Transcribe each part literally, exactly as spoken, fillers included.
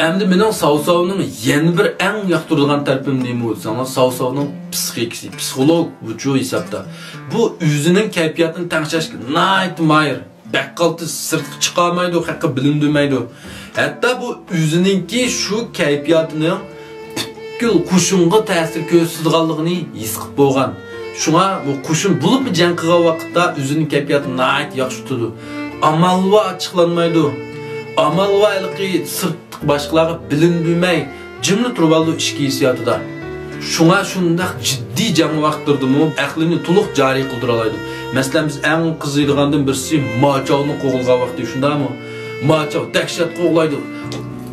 ئەمدى مېنىڭ ساۋساۋنىڭ يەنە بىر ئەڭ ياقتۇرىدىغان تەرىپىم نېمە دېسەڭلار، ساۋساۋنىڭ پسىخىكىسى، پسىخولوگ بۇچۇ ھېسابتا. بۇ ئۆزىنىڭ كەيپىياتىنى تەڭشەشكە ناھايىتى ماھىر. بەك قالتىس، سىرتقا چىقالمايدۇ، خەققە بىلىندۈرمەيدۇ. ھەتتا بۇ ئۆزىنىڭكى شۇ كەيپىياتىنىڭ پۈتكۈل قوشۇنغا تەسىر كۆرسىتىدىغانلىقىنى ھېس قىلىپ بولغان. شۇڭا بۇ قوشۇن بولۇپمۇ جەڭ قىلغان ۋاقىتتا ئۆزىنىڭ كەيپىياتىنى ناھايىتى ياخشى تۇتىدۇ. ئامالۋار ئاچچىقلانمايدۇ. ئامالۋار ھېلىقى سىرت باشقىلارغا بىلىندۈرمەي، جىملا تۇرۇۋالىدۇ ئىچكى ھېسسىياتىدا. شۇڭا شۇنداق جىددىي جەڭ ۋاقىتلىرىدىمۇ ئەقلىنى تولۇق جارى قىلدۇرالايدۇ. مەسىلەن، بىز ئەڭ قىزىيدىغاندىن بىرسى ماچاۋنى قوغلىغان ۋاقتى، شۇنداقمۇ؟ ماچاۋ دەھشەت قوغلايدۇ.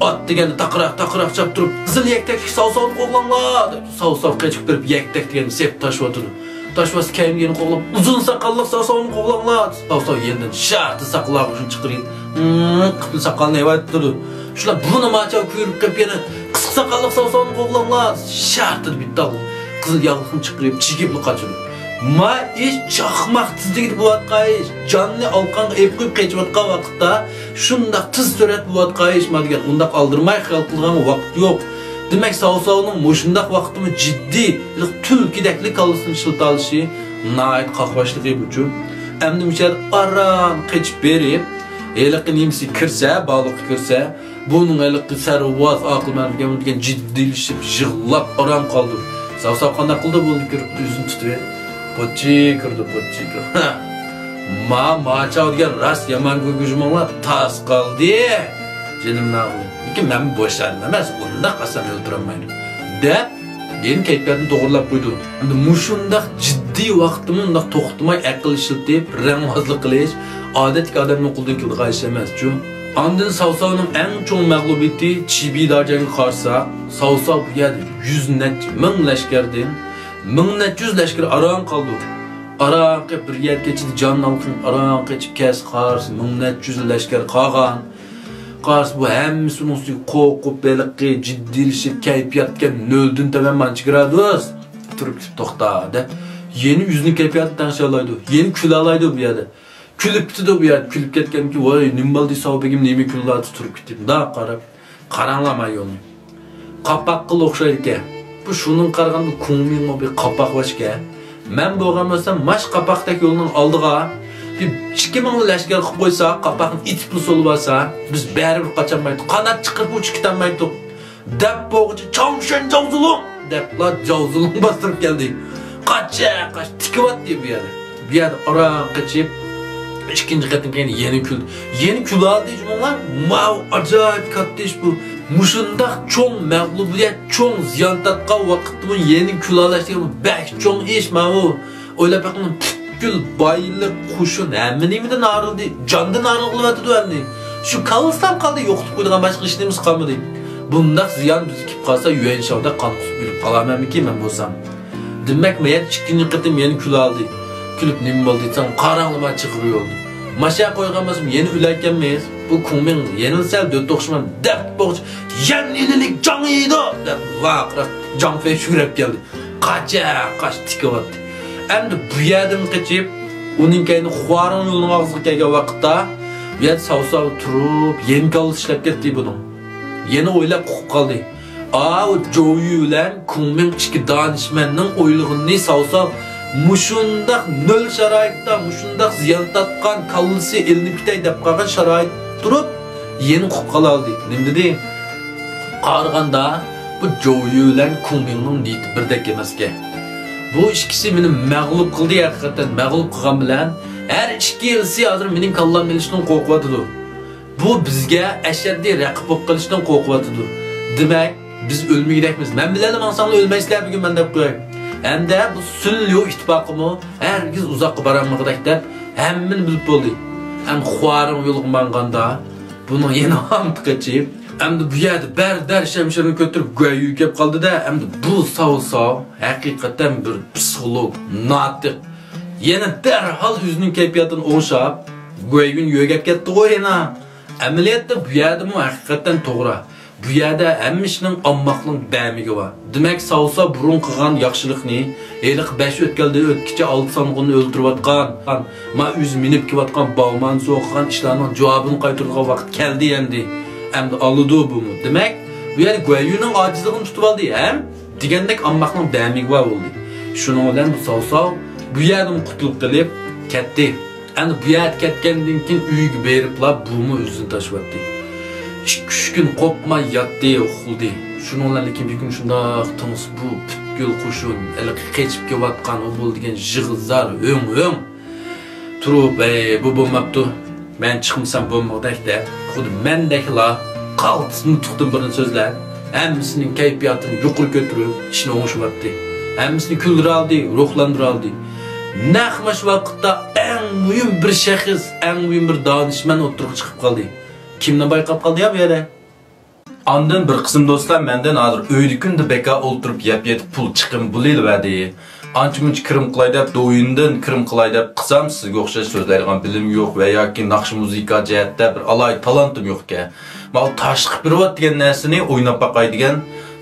ئات دېگەندە تاقىراق، تاقىراق چاپتۇرۇپ، «قىزىل يەكتەكلىك ساۋساۋنى قوغلاڭلار!» دەپ، ساۋساۋ قېچىپ بېرىپ، يەكتەك دېگەننى سېپىپ تاشلىۋاتىدۇ. تاشۋاس كەينىگە قوغلاپ، «ئۇزۇن ساقاللىق ساۋساۋنى قوغلاڭلار!» ساۋساۋ يېنىدىن شارتى ساقال ئاغۇشىنى چىقىرىپ، «ھىم» قىپلا ساقالنى ئېۋەتتۇرىدۇ. شۇلار بۇنى ماچاۋ كۆرۈپ قېلىپ يەنە، «قىسقا ساقاللىق ساۋساۋنى قوغلاڭلار!» شارتىدە بىتتال قىزىل ياغلىقنى چىقىرىپ، چىگىپلا قاچىدۇ. ما ئىش چاقماق تېزلىكىدە بولۇۋاتقان ئىش، جاننى ئالقانغا ئېلىپ قويۇپ قېچىۋاتقان ۋاقىتتا، شۇنداق تېز سۈرئەت بولۇۋاتقان ئىش ما دېگەن، ئۇنداق ئالدىرىماي خىيال قىلىدىغان ۋاقىت يوق. دېمەك، ساۋساۋنىڭ مۇشۇنداق ۋاقىتتىمۇ جىددىي، تۈلكىدەكلا كاللىسىنى ئىشلىتالىشى ناھايىتى قاقباشلىق بۇچۇ. ئەمدى مۇشۇ يەردە ئاران قېچىپ بېرىپ، ھېلىقى نېمىسى كىرسە، بالىقى كىرسە، بۇنىڭ ھېلىقى سەرۋاز ئاقىلمەن دېگەن، دېگەن جىددىيلىشىپ، يىغلاپ ئاران قالدى. ساۋساۋ قانداق قىلدى؟ بۇنى كۆرۈپ ئۆزىنى تۇتۇپ، «پوچى كىردى، پوچى كىردى.» ھە. ما، ماچاۋ دېگەن راست يامان گۆگۈژماڭلار، تاس قالدى. جېنىم ناغلى. لېكىن مەن بوش ئادەم ئەمەس، ئۇنداق ئاسان ئۆلتۈرەلمەيدۇ. دەپ، يەنە كەيپىياتنى توغرىلاپ قويدۇ. ئەمدى مۇشۇنداق جىددىي ۋاقىتتىمۇ ئۇنداق توختىماي ئەقىل ئىشلىتىپ، رەڭۋازلىق قىلىش ئادەتتىكى ئادەمنىڭ قولىدىن كېلىدىغان ئىش ئەمەسچۇ. ئاندىن ساۋساۋنىڭ ئەڭ چوڭ مەغلۇبىيىتى چىبىداجەنگە قارىساق، ساۋساۋ بۇ يەردە يۈز نەچچە مىڭ لەشكەردىن مىڭ نەچچە يۈز لەشكەر ئاران قالدى. ئاران قېلىپ بىر يەرگە كېچىدە جان ئالقىن، ئاران قېچىپ كەلسە قارىسا، مىڭ نەچچە يۈز لەشكەر قالغان. قارىسا، بۇ ھەممىسى ئۇنىڭ ئۈستىگە قورقۇپ، ھېلىقى جىددىيلىشىپ، كەيپىياتكە نۆلدىن تۆۋەن مانچە گرادۇس تۇرۇپ كېتىپ توختىدى. يەنە ئۆزىنىڭ كەيپىياتىنى تەڭشىيالايدۇ. يەنە كۈلەلايدۇ بۇ يەردە. كۈلۈپ كېتىدۇ بۇ يەردە. كۈلۈپ كەتكەنكى، «ۋاي، نېمە بولدى، ساۋ بېگىم، نېمە كۈلۈۋاتىسىز؟» تۇرۇپ كېتىپ، مۇنداق قاراپ، قاراڭلار ما يولنى. قاپاققىلا ئوخشايدىكەن. بۇ شۇنىڭغا قارىغاندا كۇڭمىڭمۇ بىر قاپاق بار ئىكەن. مەن بولغان بولسام، ماش قاپاقتەك يولنىڭ ئالدىغا بىر ئىككى مىڭلا لەشكەر قىلىپ قويسا، قاپاقنى ئېتىپلا سولىۋالسا، بىز بەرىبىر قاچالمايتتۇق، قانات چىقىرىپ ئۇچۇپ كېتەلمەيتتۇق. دەپ بولغۇچە، «چاۋشيەن جاۋزۇلۇڭ!» دەپلا جاۋزۇلۇڭ باستۇرۇپ كەلدى. قاچا قاچ تىكىۋاتتى بۇ يەردە. بۇ يەردە ئاران قېچىپ، ئىككىنچى قېتىم كەينى يەنە كۈلدى. يەنە كۈلەلدى جۇمۇڭلار. ماۋۇ ئاجايىپ كاتتا ئىش بۇ. مۇشۇنداق چوڭ مەغلۇبىيەت، چوڭ زىيان تارتقان ۋاقىتتىمۇ يەنە كۈلەلەش دېگەن بۇ بەك چوڭ ئىش ماۋۇ. ئويلاپ بېقىڭ، پۈتكۈل بايلىق، قوشۇن، ھەممە نېمىدىن ئايرىلدى، جاندىن ئايرىلغىلى ئەمدى. شۇ كاللىسىلا قالدى، يوقىتىپ قويىدىغان باشقا ھېچ نېمىسى قالمىدى. بۇنداق زىيان بىزگە كېلىپ قالسا، يۈەنشاۋدا قان قۇسۇپ ئۆلۈپ قالارمەنمىكىن مەن بولسام؟ دېمەك، مەن ئىككىنچى قېتىم يەنە كۈلەلدى. كۈلۈپ، «نېمە بولدى؟» دېسەم، «قاراڭلىما چىغىر يولنى. ماشا قويغان بولسام، يەنە ئۆلەركەنمىز. بۇ كۇڭمىڭ يەنىلا سەل دۆت ئوخشىمام» دەپ بوغۇچ، «يەنە ئىلىلىك جاڭ يەيدۇ!» دەپ ۋارقىراپ، جاڭ فېي شۈگرەپ كەلدى. قاچا قاچ تىكىۋاتتى. ئەمدى بۇ يەردىن قېچىپ، ئۇنىڭ كەينى خۇارىڭ يولىنىڭ ئاغزىغا كەلگەن ۋاقىتتا، بۇ يەردە ساۋساۋ تۇرۇپ، يەنە كاللىسى ئىشلەپ كەتتى بۇنىڭ. يەنە ئويلاپ ئۇقۇپ قالدى. ئاۋۇ جوۋيۈ بىلەن كۇڭمىڭ ئىككى دانىشمەننىڭ ئويلىغىنىنى ساۋساۋ مۇشۇنداق نۆل شارائىتتا، مۇشۇنداق زىيان تارتقان، كاللىسى ئېلىنىپ كېتەي دەپ قالغان شارائىت تۇرۇپ، يەنە ئۇقۇپ قالالىدى. نېمە دېدى؟ قارىغاندا، بۇ جوۋيۈ بىلەن كۇڭمىڭنىڭ نىيىتى بىردەك ئەمەسكەن. بۇ ئىككىسى مېنى مەغلۇپ قىلدى ھەقىقەتەن. مەغلۇپ قىلغان بىلەن، ھەر ئىككىلىسى ھازىر مېنىڭ كاللامنى ئېلىشتىن قورقۇۋاتىدۇ. بۇ بىزگە ئەشەددىي رەقىب بولۇپ قېلىشتىن قورقۇۋاتىدۇ. دېمەك، بىز ئۆلمىگۈدەكمىز. مەن بىلەنلا ماڭساڭلار ئۆلمەيسىلەر بۈگۈن مەن دەپ قوياي. ھەمدە بۇ سۈنليۇ ئىتتىپاقىمۇ ھەرگىز ئۇزاققا بارالمىغۇدەك دەپ ھەممىنى بىلىپ بولدى. ھەم خۇارىڭ يولىغا ماڭغاندا، بۇنىڭ يەنە ئامىتى قېچىپ، ئەمدى بۇ يەردە بەردەر شەمشىرىنى كۆتۈرۈپ گۇەييۈ كەپ قالدى-دە، ئەمدى بۇ ساۋساۋ ھەقىقەتەن بىر پسىخولوگ، ناتىق. يەنە دەرھال ئۆزىنىڭ كەيپىياتىنى ئوڭشاپ، گۇەييۈنى يۆگەپ كەتتىغۇ يەنە. ئەمەلىيەتتە بۇ يەردىمۇ ھەقىقەتەن توغرا. بۇ يەردە ھەممە ئىشنىڭ ئامماقنىڭ بەمىگى بار. دېمەك، ساۋساۋ بۇرۇن قىلغان ياخشىلىقنى، ھېلىقى بەش ئۆتكەلدىن ئۆتكىچە ئالتە سانغۇننى ئۆلتۈرۈۋاتقان، ما ئۆزى مىنىپ كېلىۋاتقان باۋمانسۇ قىلغان ئىشلارنىڭ جاۋابىنى قايتۇرىدىغان ۋاقىت كەلدى ئەمدى. ئەمدى ئالىدۇ بۇمۇ. دېمەك، بۇ يەردە گۇەييۈنىڭ ئاجىزلىقىنى تۇتۇۋالدى ھەم دېگەندەك ئامماقنىڭ دەمىگە بار بولدى. شۇنىڭ بىلەن بۇ ساۋساۋ بۇ يەردىن قۇتۇلۇپ قېلىپ كەتتى. ئەمدى بۇ يەردە كەتكەندىن كېيىن ئۆيىگە بېرىپلا بۇمۇ ئۆزىنى تاشلىۋەتتى. ئىككى-ئۈچ كۈن قوپماي ياتتى، ئۇخلىدى. شۇنىڭ بىلەن لېكىن بىر كۈنى شۇنداق تىڭسىز بۇ پۈتكۈل قوشۇن، ھېلىقى قېچىپ كېلىۋاتقان ئۇ بۇ دېگەن يىغا-زار، ھۆڭ-ھۆڭ. تۇرۇپ، ئەي، بۇ بولماپتۇ. مەن چىقمىسام بولمىغۇدەك دەپ، خۇددى مەندەكلا قالتىس نۇتۇقتىن بۇرۇن سۆزلەپ، ھەممىسىنىڭ كەيپىياتىنى يۇقىرى كۆتۈرۈپ، ئىشنى ئوڭشىۋەتتى. ھەممىسىنى كۈلدۈرەلىدى، روھلاندۇرالىدى. نەق مۇشۇ ۋاقىتتا ئەڭ مۇھىم بىر شەخس، ئەڭ مۇھىم بىر دانىشمەن ئوتتۇرىغا چىقىپ قالدى. كىمنى بايقاپ قالدى يا بۇ يەردە؟ ئاندىن بىر قىسىم دوستلار مەندىن ھازىر ئۆيدە كۈندە بىكار ئولتۇرۇپ يەپ-يېتىپ پۇل چىقىم بولۇۋەردى. ئانچە-مۇنچە كىرىم قىلاي دەپ، دويۇندىن كىرىم قىلاي دەپ قىلسام، سىزگە ئوخشاش سۆزلەيدىغان بىلىم يوق ۋە ياكى ناخشا مۇزىكا جەھەتتە بىر ئالاھىدە تالانتىم يوق ئىكەن. ماۋۇ تاشقى پېرېۋود دېگەن نەرسىنى ئويناپ باقاي دېگەن،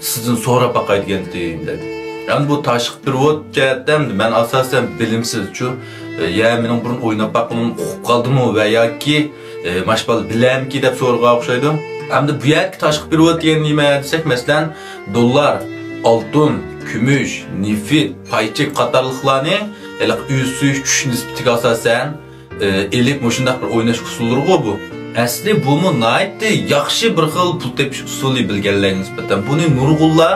سىزدىن سوراپ باقاي دېگەنتىم دەپ. يەنى بۇ تاشقى پېرېۋود جەھەتتە ئەمدى مەن ئاساسەن بىلىمسىزچۇ، يا مېنىڭ بۇرۇن ئويناپ باققىنىم ئۇقۇپ قالدىمۇ ۋە ياكى ئە، ماشپال بىلەمكى دەپ سورىغان ئوخشايدۇ. ئەمدى بۇ يەردىكى تاشقى پېرېۋود دېگەن نېمە دېسەك، مەسىلەن، دوللار، ئالتۇن، كۈمۈش، نېفىت، پايچېك قاتارلىقلارنى ھېلىقى ئۆزى سۆيۈش كۈچ نىسبىتىگە ئاساسەن، ئە، ئېلىپ مۇشۇنداق بىر ئويناش ئۇسۇللىرىغۇ بۇ. ئەسلى بۇمۇ ناھايىتى ياخشى بىر خىل پۇل تېپىش ئۇسۇلى بىلگەنلەرگە نىسبەتەن. بۇنى نۇرغۇنلار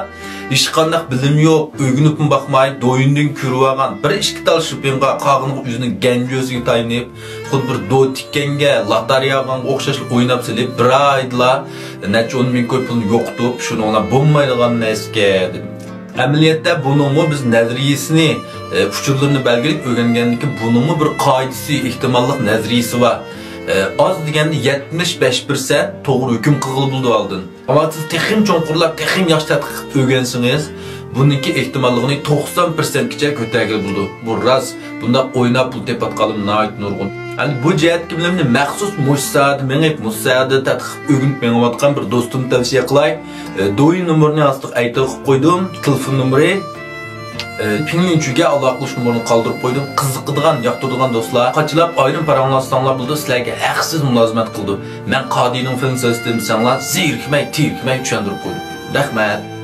ھېچقانداق بىلىم يوق، ئۆگىنىپمۇ باقماي، دويۇندىن كۆرۈۋالغان بىر ئىككى تال شىپىڭغا، قالغىنىغا ئۆزىنىڭ گەنجۈسىگە تايىنىپ، خۇددى بىر دو تىككەنگە، لاتارىيە ئالغانغا ئوخشاشلا ئويناپ سېلىپ، بىر ئايدىلا نەچچە ئون مىڭ كوي پۇلنى يوقىتىپ، شۇنىڭ بىلەن بولمايدىغان نەرسىكەن دېدىم. ئەمەلىيەتتە بۇنىڭمۇ بىز نەزەرىيىسىنى، ئە، ئۇچۇرلىرىنى بەلگىلەپ ئۆگەنگەندىن كېيىن بۇنىڭمۇ بىر قائىدىسى، ئېھتىماللىق نەزەرىيىسى بار. ئە، ئاز دېگەندە يەتمىش بەش پىرسەنت توغرا ھۆكۈم قىلغىلى بولىدۇ ئالدىن. ئەمما سىز تېخىمۇ چوڭقۇرلاپ، تېخىمۇ ياخشى تەتقىق قىلىپ ئۆگەنسىڭىز، بۇنىڭكى ئېھتىماللىقىنى توقسان پىرسەنتكىچە كۆتەرگىلى بولىدۇ. بۇ راست. بۇنداق ئويناپ پۇل تېپىۋاتقانلىرىمۇ ناھايىتى نۇرغۇن. ئەمدى بۇ جەھەتتىكى بىلىمنى مەخسۇس مۇشۇ ساھەدە مېڭىپ، مۇشۇ ساھەدە تەتقىق قىلىپ ئۆگىنىپ مېڭىۋاتقان بىر دوستۇمغا تەۋسىيە قىلاي. ئە، دويىن نومۇرىنى ئاستىغا ئەيتىپ قويدۇم. تېلېفون نومۇرى، ئە، پىڭلىنچۈگە ئالاقىلىشىش نومۇرىنى قالدۇرۇپ قويدۇم. قىزىقىدىغان، ياقتۇرىدىغان دوستلار قاچىلاپ ئايرىم پاراڭلاشساڭلار بولىدۇ، سىلەرگە ھەقسىز مۇلازىمەت قىلىدۇ. مەن قادىنىڭ فىلىم سۆزلىدىم دېسەڭلار زېرىكمەي، تېرىكمەي چۈشەندۈرۈپ قويدۇم. رەھمەت.